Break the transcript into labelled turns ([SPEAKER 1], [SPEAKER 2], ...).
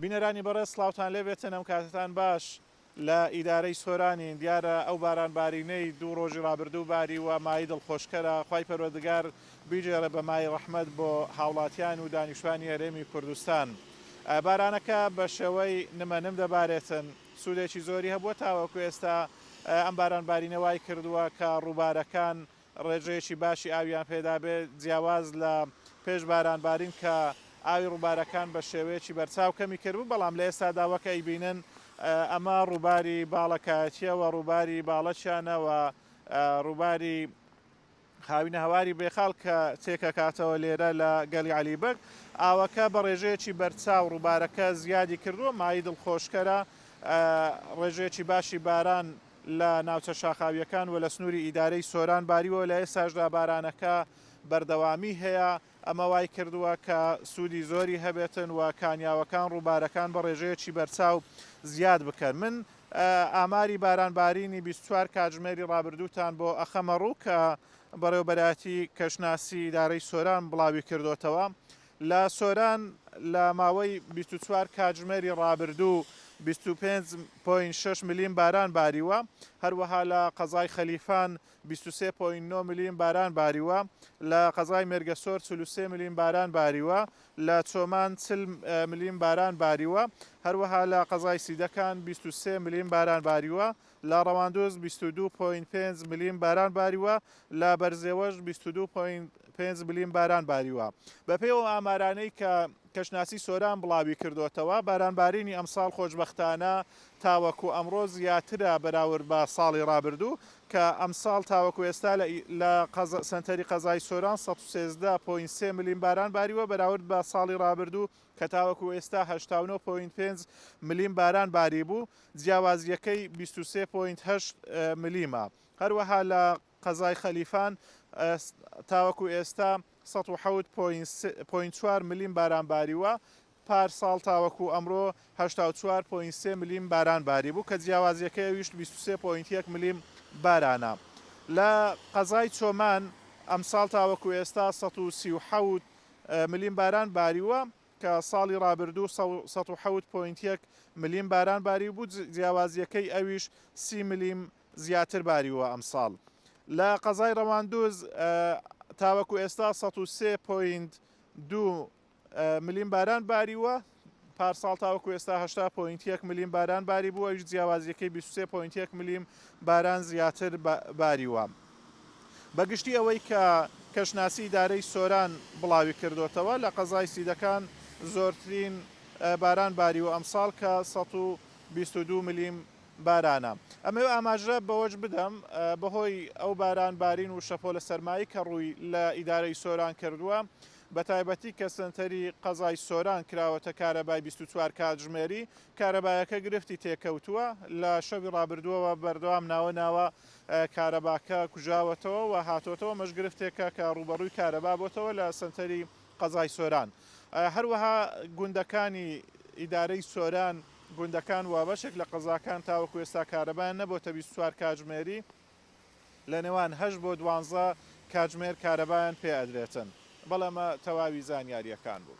[SPEAKER 1] بینەرانی بەڕێز سڵاوتان لێبێتن ئەم کاتەتان باش لە ئیدارەی سۆرانین دیارە ئەو باران بارینەی دوو ڕۆژی ڕابردوو باریوە مایەی دڵخۆشکەرە خوای پەروەردگار بیگێڕێ بە مایەی ڕەحمەت بۆ هاوڵاتیان و دانیشتوانی هەرێمی کوردستان بارانەکە بە شێوەی نمە نم دەبارێتن سوودێکی زۆری هەبووە تاوەکو ئێستا ئەم باران بارینە وای کردووە کە ڕووبارەکان ڕێژەیەکی باشی ئاویان پێدابێت، جیاواز لە پێش باران بارین کە ئاوی ڕووبارەکان بە شێوەیەکی بەرچاو کەمی کردبوو، بەڵام لە ئێستادا وەک ئەیبینن ئەمە ڕووباری باڵەکایەتییە و ڕووباری باڵەکیانە و ڕووباری هاوینەهەواری بێخاڵ کە تێکەکاتەوە لێرە لە گەلی عەلی بەگ ئاوەکە بە ڕێژەیەکی بەرچاو ڕووبارەکە زیادی کردووە، مایەی دڵخۆشکەرە ڕێژەیەکی باشی باران لە ناوچە شاخاوییەکان و لە سنووری ئیدارەی سۆران باریوە و لە ئێستاشدا بارانەکە بەردەوامی هەیە، ئەمە وای کردووە کە سوودی زۆری هەبێتن و کانیاوەکان ڕووبارەکان بە ڕێژەیەکی بەرچاو زیاد بکەن. من ئاماری باران بارینی 24 کاتژمێری ڕابردووتان بۆ ئەخەمە ڕوو کە بەڕێوەبەرایەتی کەشناسی ئیدارەی سۆران بڵاوی کردۆتەوە. لە سۆران لە ماوەی 24 کاتژمێری ڕابردوو 25.6 ملیم باران باریوە، هەروەها لە قەزای خەلیفان 23.9 ملیم باران باریوە، لە قەزای مێرگەسۆر 43 ملیم باران باریوە، لە چۆمان 40 ملیم باران باریوە، هەروەها لە قەزای سیدەکان 23 ملیم باران باریوە، لە ڕەواندوز 22.5 ملیم باران باریوە، لە بەرزێوەش 22.5 ملیم باران باریوە. بەپێی ئەو ئامارانەی کە کەشناسی سۆران بڵاوی کردۆتەوە، بارانبارینی ئەمساڵ خۆشبەختانە تاوەکو ئەمڕۆ زیاترە بەراورد بە ساڵی ڕابردوو، کە ئەمساڵ تاوەکو ئێستا لە سەنتەری قەزای سۆران 113.3 ملیم باران باریوە بەراورد بە ساڵی ڕابردوو کە تاوەکو ئێستا 89.5 ملیم باران باریبوو، جیاوازییەکەی 23.8 ملیمە. هەروەها لە قەزای خەلیفان تاوەکو ئێستا 107.4 ملیم باران باریوە، پار ساڵ تاوەکو ئەمڕۆ 84.3 ملیم باران باریبوو کە جیاوازییەکەی ئەویش 23.1 ملیم بارانە. لە قەزای چۆمان ئەمساڵ تاوەکو ئێستا 137 ملیم باران باریوە کە ساڵی رابردوو 107.1 ملیم باران باریبوو، جیاوازییەکەی ئەویش 30 ملیم زیاتر باریوە ئەمساڵ. لە قەزای رەواندوز تاوەکو ئێستا 103.2 ملیم باران باریوە، پارساڵ تاوەکو ئێستا 80.1 ملیم باران باریبوو، ئەویش جیاوازییەکەی 23.1 ملیم باران زیاتر باریوە. بە گشتی ئەوەی کە کەشناسی ئیدارەی سۆران بڵاوی کردۆتەوە لە قەزای سیدەکان زۆرترین باران باریوە ئەمساڵ کە 122 ملیم بارانە. ئەمەوێ ئاماژە بەوەش بدەم بەهۆی ئەو باران بارین و شەپۆلە سەرمایی کە ڕووی لە ئیدارەی سۆران کردووە بەتایبەتی کە سەنتەری قەزای سۆران کراوەتە کارەبای 24 کاتژمێری، کارەبایەکە گرفتی تێکەوتووە، لە شەوی ڕابردووەوە بەردەوام ناوە ناوە کارەباکە کوژاوەتەوە و هاتۆتەوە، ئەمەش گرفتێکە کە ڕووبەڕووی کارەبا بۆتەوە لە سەنتەری قەزای سۆران. هەروەها گوندەکانی ئیدارەی سۆران، گوندەکان و بەشێک لە قەزاکان تاوەکو ئێستا کارەبایان نەبۆتە 24 کاتژمێری، لە نێوان هەشت بۆ دوانزە کاتژمێر کارەبایان پێ ئەدرێتن. بەڵێ ئەمە تەواوی زانیارییەکان بوو.